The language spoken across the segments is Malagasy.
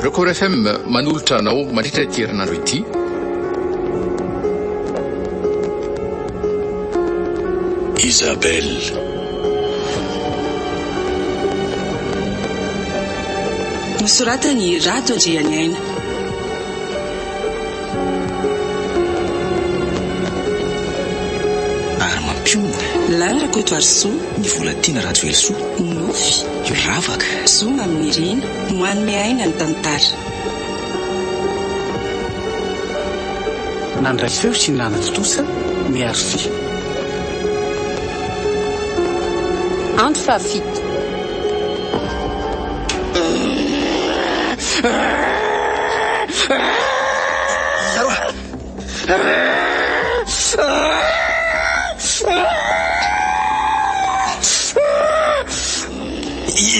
Record FM manolotra anao mandritra ity herinandro ity. Isabelle. Nosoratan'i Rado Andrianiaina. Ary mampionona. Lala Rakotoarisoa. Ny Volatiana Rajoelisoa. Nofy. Ravaka. Zoma Aminirina. Manome aina ny tantara. Nandray feo sy nanatontosa ny Arfi. Andro fahafito.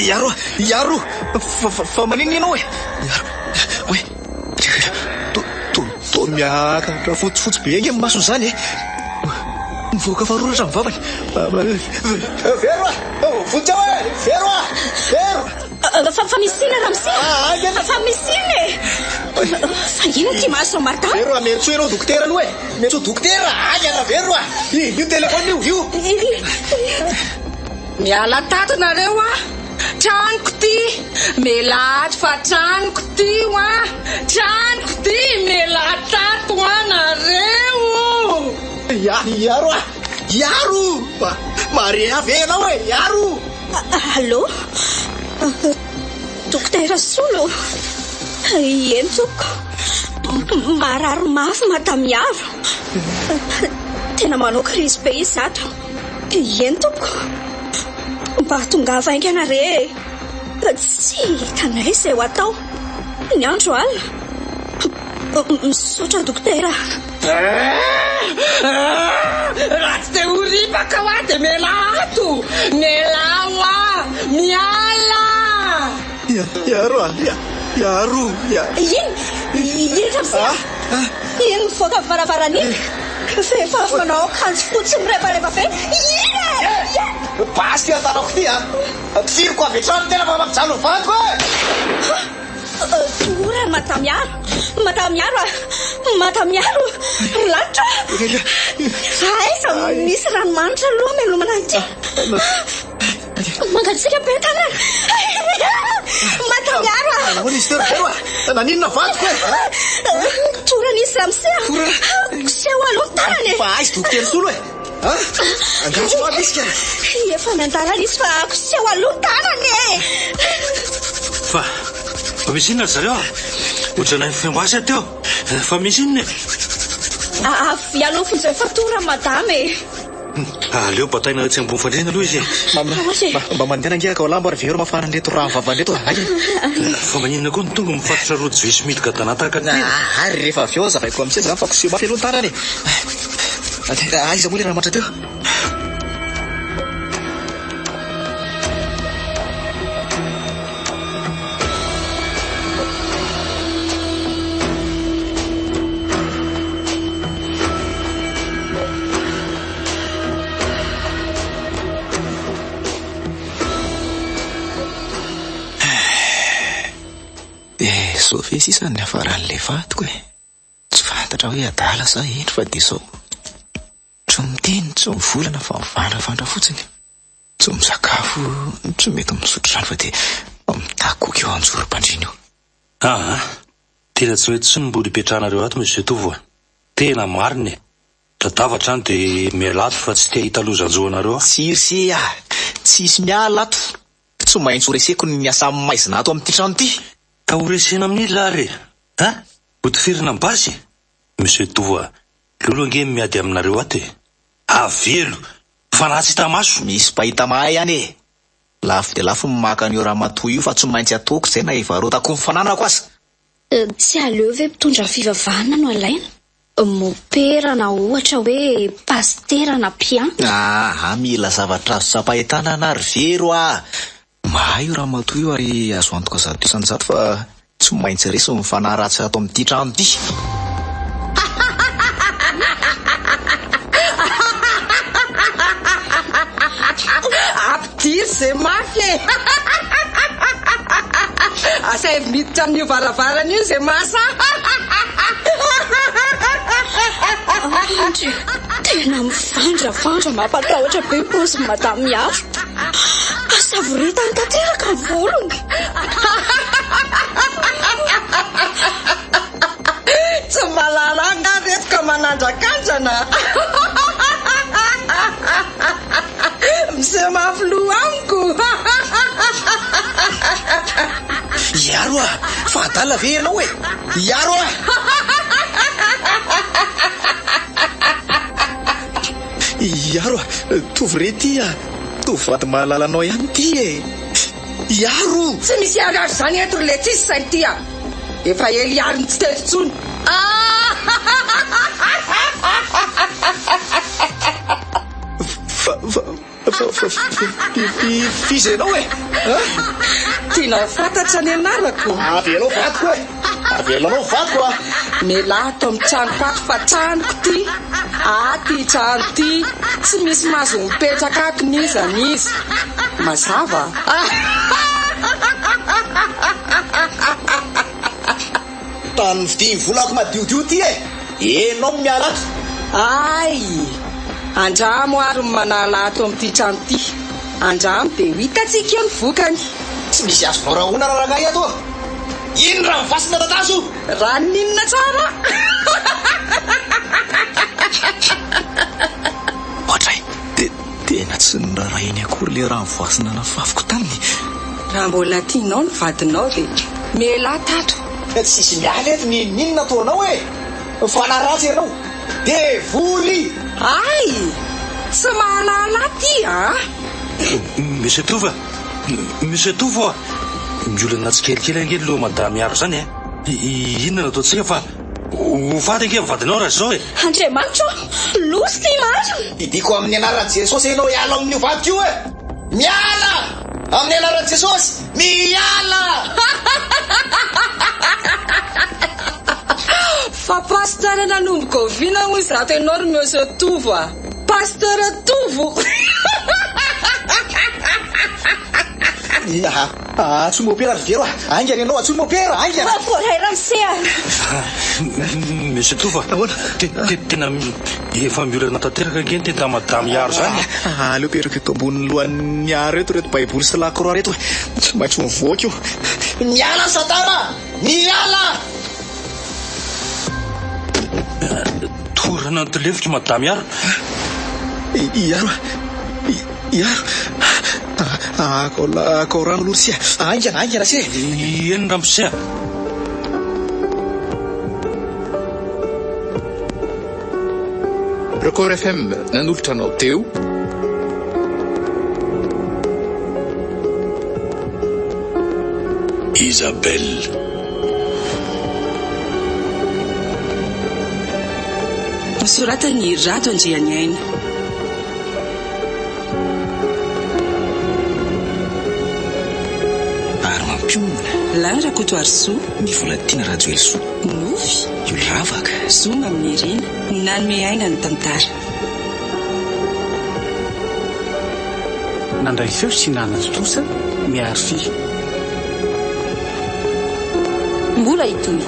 Iaro, Iaro, fa, fa, fa maninona ianao e? Iaro, oe, to, to, to miakatra fotsifotsy be ange ny masony izany e. Mivoaka faroratra ny vavany. Vero a! Vonjeo e! Vero a! Vero! Fa, fa misy inona ramose? Fa misy inona e? Fa inona ity mahazo an'i Martha? Vero a, miantsoa ianao dokotera aloha e! Miantsoa dokotera! Haingana Vero a! Io téléphone io, io! Miala tato nareo a! Tranoko ty! Mialà ato fa tranoko ty oa! Tranoko ty! Mialà tato oa nareo! Hiaro a! Hiaro! Maria ve ianao e? Hiaro! Allô? Dokotera Solo? Eny tompoko. Marary mafy Madame Miaro. Tena manao crise be izy ato. Eny tompoko. Mba tongava haingana re e. Tsy hitanay izay ho atao. Ny andro alina. Misaotra dokotera. Raha tsy te ho ripaka hoa dia mialà ato. Mialà hoa. Miala. Hiaro a! Hiaro! Iny! Iny ramose a! Iny mivoaka avy varavarana iny! Vehivavy manao akanjo fotsy mirebareba be! Iny e! Basy ity an-tanako ity a! Tifiriko avy hatrany ny tena fa mampijaly ny vadiko e! Tora Madame Miaro! Madame Miaro a! Madame Miaro! Ry lanitra! Aiza misy ranomanitra aloha hamelomana an'ity? Mangatsiaka be tanana. Madame Miaro a! Nahoana izy teo ry Vero a? Naninona vadiko e? Torana izy ramose a! Koseho aloha ny tanany e! Fa aiza dokotera Solo e? Ha? Angaha tsy ho avy izy ka? Efa nandalana izy fa koseho aloha ny tanany e! Fa, fa misy inona ry zareo a? Ohatran'ny nifemboasa teo. Fa misy inona e? Avy aloha vonjeo fatorana madama e! Aleo bataina etsy ambony fandriana aloha izy e. Mba mandehana ange akao lambo ary vero mafana an'ireto rano vavany ireto a. Fa maninona koa ny tonga mifatotra rojo vy sy midika-dana tahaka ny tena? Ary rehefa avy eo hazavaiko amin'ise izany fa koseho mafy aloha ny tanany e. Aiza moa ilay ramatra teo? Dia Sophie sisa no niafaran'ilay vadiko e. Tsy fantatra hoe adala sa hendry fa dia izao. Tsy miteny, tsy mivolana fa mivandravandra fotsiny. Tsy misakafo, tsy mety misotro rano fa dia mitakoaka eo anjorom-pandriana eo. Aa! Tena tsy mety intsony ny mbola ipetrahanareo ato Monsieur Tovo a! Tena marina e! Tadava hatrany dia miala ato fa tsy te hahita loza hanjo anareo aho. Tsy ry se a! Tsisy miala ato! Tsy maintsy ho reseko ny asa maizina ato amin'ity trano ity! Ka ho resena amin'iza ary e? A! Ho tifirina amin'ny basy? Monsieur Tovo a! Lolo ange ny miady aminareo ato e! Avelo! Fanahy tsy hita maso! Misy mpahita mahay any e! Lafo dia lafo ny maka an'io ramatoa io fa tsy maintsy ataoko izay na hivarotako ny fananako aza! Tsy aleo ve mpitondra fivavahana no alaina? Mopera na ohatra hoe pasitera na mpian. Aa mila zavatra azo tsapain-tanana ry Vero a! Mahay io ramatoa io ary azo antoka 100% fa tsy maintsy resy ny fanahy ratsy ato amin'ity trano ity. Ampidiro ze mafy e! Asaivo miditra amin'io varavarana io izay mahasahy. Andry, tena mivandravandra mampatahotra be ny paozin'i Madame Miaro. Asavoritany tanteraka ny volony. Tsy mahalala angaha reto ka manandrakandrana? Miseho mafy loha amiko. Hiaro ah! Fa adala ve ianao e? Hiaro ah! Hiaro ah! Tovo re ty ah! Tovo vady mahalala anao ihany ty e! Hiaro! Tsy misy hiaroaro izany eto ry le tsisy saina ty ah! Efa ela hiaro ny tsy teto intsony. Fa fa fa fa f'iza ianao e? Tianao fantatra ny anarako? Avelao vadiko e! Avelanao vadiko a! Mialà ato amin'ny tranoko ato fa tranoko ity. Ato ity trano ity. Tsy misy mahazo mipetraka ato n'iza n'iza. Mazava? Tany mividy volako madiodio ity e! Enao no miala ato. Hay! Andramo ary ny manala ato amin'ity trano ity. Andramo dia ho hitantsika eo ny vokany. Tsy misy azonao rahona raha rangahy ato. Iny raha mivasina tatazo. Raninona tsara. Ohatray, tena tsy noraharahiany akory ilay rano voasina nafafiko taminy. Raha mbola tianao ny vadinao dia mialà tato. Tsisy miala eto n'inon'inona ataonao e! Fanahy ratsy ianao! Devoly! Hay! Tsy mahalala aty a! Monsieur Tovo a! Monsieur Tovo a! Miolana tsikelikely ange ny loha madame Miaro izany e! Inona no ataontsika fa ho faty ange ny vadinao raha izao e! Andriamanitra ô! Loza ity marina! Didiko amin'ny anaran'i Jesosy ianao hiala amin'io vadiko io e! Miala! Amin'ny anaran'i Jesosy! Miala! Fa Pasteur nanomboka oviana moa izato ianao ry Monsieur Tovo a? Pasteur Tovo! Antsoy mopera ry Vero a! Haingana ianao, antsoy mopera, haingana! Voaray ramose a! Monsieur Tovo a! Ahoana? Tena efa miolana tanteraka ange ny tena Madame Miaro izany e! Aleo apetrako eto ambonin'ny lohan'i Miaro eto ireto baiboly sy lakroa ireto e! Tsy maintsy mivoaka io! Miala satana! Miala! Torana ny tolefiko Madame Miaro. Hiaro Hiaro Akao rano aloha ry se a! Haingana haingana se! Eny ramose a! Record FM nanolotra anao teo. Isabelle. Nosoratan'i Rado Andrianiaina. Ary mampionona. Lany Rakotoarisoa. Ny Volatiana Rajoelisoa. Nofy. Io ravaka. Zoma Aminirina. Nanome aina ny tantara. Nandray feo sy nanatontosa ny Arfi. Mbola hitohy.